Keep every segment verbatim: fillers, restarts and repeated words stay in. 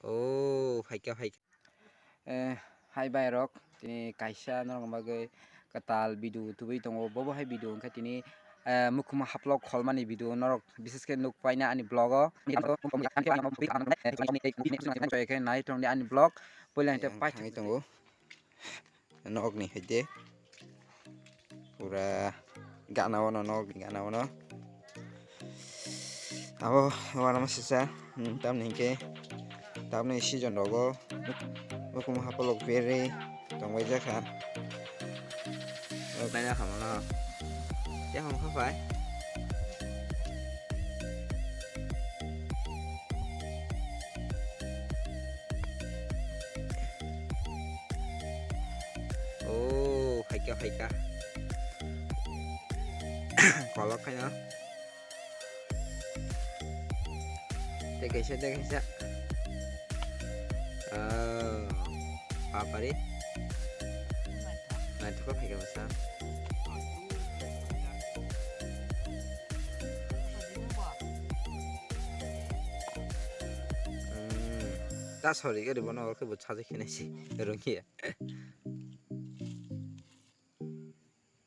Oh, phaikha, phaikha. Eh, hai bai rok, tini kaisa norok bagwi kwtal video tubui tongo. Bobo hai video wngkha tini, eh, mukhuma haplok kholmani video norok bises khe nuk paina ani vlog o. Nai tongdi ani vlog. Puila hwnkhe ang thangwi tongo. Nokni hai de. Pura gana wano, nokni gana wano. Abo uanama sisa, hmm, tamni hinkhe tamni season rogo mukhum hapolok berwi tongbai jakha. Naina hamano. Yakham khapai. Oh, phaikha, phaikha. Kolok khaina. Tei kaisa, tei kaisa. Oh, papari. Naithok khe phaikha bwsa. Hmm. Ta sorry, gari bono khe bo sajak khe naisi. Rungya.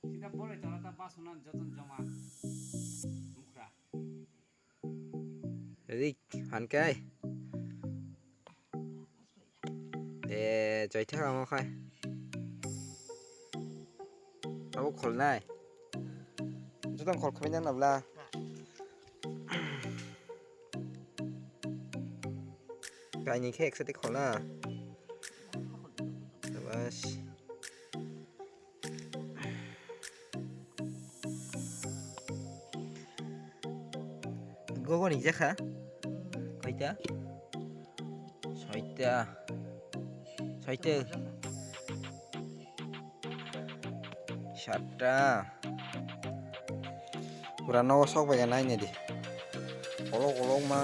Sida bolai tola ta basona joton joma. Mukra. Rik, hankai. Eh, joitha kamo khai. Abo kholnai. Joton khol khwlai nang nabla. Kaini khe eksati khona. Bas. Gogo ni jakha. Kaita. Soita. Soita. Satta. Pura nogo sok bai nai nai di. Kolok kolok ma.